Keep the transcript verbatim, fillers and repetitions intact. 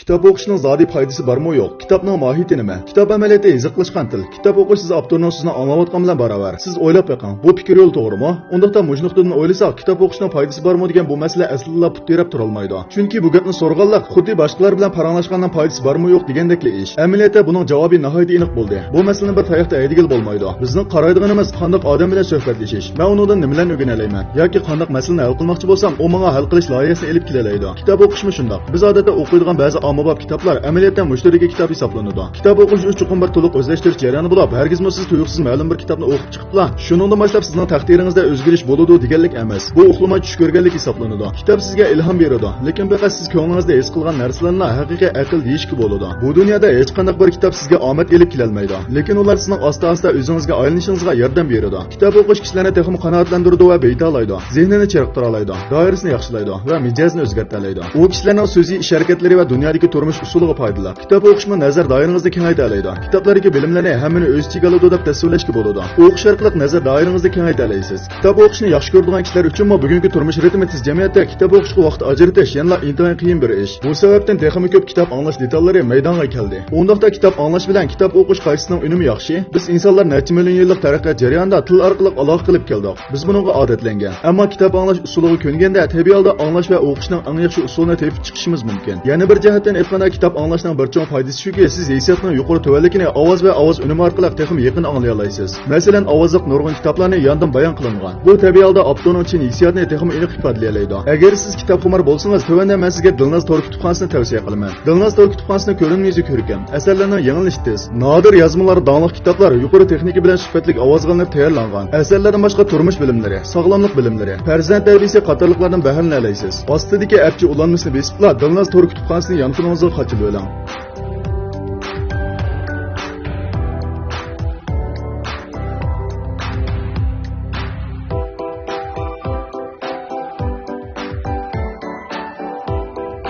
كىتاب ئوقۇشنىڭ زادى پايدىسى بارمۇ يوق؟ كىتابنىڭ ماھىيىتى نېمە؟ كىتاب ئەمەلىيەتتە يېزىقلاشقان تىل. كىتاب ئوقۇش سىز ئاپتورنىڭ سۆزىنى ئاڭلاۋاتقان بىلەن باراۋەر. سىز ئويلاپ بېقىڭ، بۇ پىكىر يولى توغرىمۇ؟ ئۇنداقتا مۇشۇ نۇقتىدىن ئويلىساق، كىتاب ئوقۇشنىڭ پايدىسى بارمۇ دېگەن بۇ مەسىلە ئەسلىدىلا پۇت تىرەپ تۇرالمايدۇ. چۈنكى بۇ گەپنى سورىغانلىق خۇددى باشقىلار بىلەن پاراڭلاشقاننىڭ پايدىسى بارمۇ يوق دېگەندەكلا ئىش. ئەمەلىيەتتە بۇنىڭ جاۋابى ناھايىتى ئېنىق بولدى. بۇ مەسىلىنى بىر تاياقتا ھەيدىگىلى بولمايدۇ. بىزنىڭ قارايدىغىنىمىز قانداق ئادەم بىلەن سۆھبەتلىشىش. مەن ئۇنىڭدىن نېمىلەرنى ئۆگىنەلەيمەن؟ ياكى قانداق مەسىلىنى ھەل قىلماقچى بولسام، ئۇ ماڭا ھەل قىلىش لايىھەسىنى ئېلىپ كېلەلەيدۇ. كىتاب ئوقۇشمۇ شۇنداق. بىز ئادەتتە ئوقۇيدىغان بەزى ئاممىباب كىتابلار ئەمەلىيەتتە مۇشتەرىكىي كىتاب ھېسابلىنىدۇ. كىتاب ئوقۇش ئۇ چوقۇم بىر تولۇق ئۆزلەشتۈرۈش جەريانى بولۇپ، ھەرگىزمۇ سىز تۇيۇقسىز مەلۇم بىر كىتابنى ئوقۇپ چىقىپلا، شۇنىڭدىن باشلاپ سىزنىڭ تەقدىرىڭىزدە ئۆزگىرىش بولىدۇ دېگەنلىك ئەمەس. بۇ ئۇخلىماي چۈش كۆرگەنلىك ھېسابلىنىدۇ. كىتاب سىزگە ئىلھام بېرىدۇ، لېكىن پەقەت سىز كۆڭلىڭىزدە ھېس قىلغان نەرسىلەرنىلا ھەقىقىي ئەقىل دېيىشكە بولىدۇ. بۇ دۇنيادا ھېچقانداق بىر كىتاب سىزگە ئامەت ئېلىپ كېلەلمەيدۇ، لېكىن ئۇلار سىزنىڭ ئاستا-ئاستا ئۆزىڭىزگە ئايلىنىشىڭىزغا ياردەم بېرىدۇ. كىتاب ئوقۇش كىشىلەرنى تېخىمۇ قانائەتلەندۈرىدۇ ۋە بېيىتالايدۇ. زېھنىنى چېرىقتۇرالايدۇ، دائىرىسىنى ياخشىلايدۇ ۋە مىجەزىنى ئۆزگەرتەلەيدۇ. ئۇ كىشىلەرنىڭ سۆزى، ئىش ھەرىكەتلىرى ۋە دۇنيادىكى تۇرمۇش ئۇسۇلىغا پايدىلىق. كىتاب ئوقۇشمۇ نەزەر دائىرىڭىزنى كېڭەيتەلەيدۇ. كىتابلاردىكى بىلىملەرنى ھەممىنى ئۆز ئىچىگە ئالىدۇ دەپ تەسۋىرلەشكە بولىدۇ. ئوقۇش ئارقىلىق نەزەر دائىرىڭىزنى كېڭەيتەلەيسىز. كىتاب ئوقۇشنى ياخشى كۆرىدىغان كىشىلەر ئۈچۈنمۇ بۈگۈنكى تۇرمۇش رىتىمى تېز جەمئىيەتتە كىتاب ئوقۇشقا ۋاقىت ئاجرىتىش يەنىلا ئىنتايىن قىيىن بىر ئىش. بۇ سەۋەبتىن تېخىمۇ كۆپ كىتاب ئاڭلاش دېتاللىرى مەيدانغا كەلدى. ئۇنداقتا كىتاب ئاڭلاش بىلەن كىتاب ئوقۇش قايسىسىنىڭ ئۈنۈمى ياخشى؟ بىز ئىنسانلار نەچچە مىليون يىللىق تەرەققىيات جەريانىدا تىل ئارقىلىق ئالاقە قىلىپ كەلدۇق. بىز بۇنىڭغا ئادەتلەنگەن. ئەمما كىتاب ئاڭلاش ئۇسۇلىغا كۆنگەندە، تەبىئىي ھالدا ئاڭلاش ۋە ئوقۇشنىڭ ئەڭ ياخشى ئۇسۇلىنى تېپىپ چىقىشىمىز مۇمكىن. يەنە بىر جەھەتتىن ئېيتقاندا، كىتاب ئاڭلاشنىڭ بىر چوڭ پايدىسى شۇكى، سىز ھېسسىياتنىڭ يۇقىرى تۆۋەنلىكىنى ئاۋاز ۋە ئاۋاز ئۈنۈمى ئارقىلىق تېخىمۇ يېقىن ئاڭلىيالايسىز. مەسىلەن، ئاۋازلىق نۇرغۇن كىتابلارنى ياندىن بايان قىلىنغان. بۇ تەبىئىي ھالدا ئاپتورنىڭ چىن ھېسسىياتىنى تېخىمۇ ئېنىق ئىپادىلىيەلەيدۇ. ئەگەر سىز كىتابخۇمار بولسىڭىز، تۆۋەندە مەن سىزگە دىلناز تور كۇتۇپخانىسىنى تەۋسىيە قىلىمەن. دىلناز تور كۇتۇپخانىسىنىڭ كۆرۈنمە يۈزى كۆركەم، ئەسەرلەرنىڭ يېڭىلىنىشى تېز، نادىر يازمىلار، داڭلىق كىتابلار، يۇقىرى تېخنىكا بىلەن سۈپەتلىك ئاۋازغا ئېلىنىپ تەييارلانغان ئەسەرلەردىن باشقا تۇرمۇش بىلىملىرى، ساغلاملىق بىلىملىرى، پەرزەنت تەربىيىسى قاتارلىقلاردىن بەھرىلىنەلەيسىز. ئاستىدىكى ئەپچى ئۇلانمىسىنى بېسىپلا دىلناز تور كۇتۇپخانىسىنى يانفونىڭىزغا قاچىلىۋېلىڭ.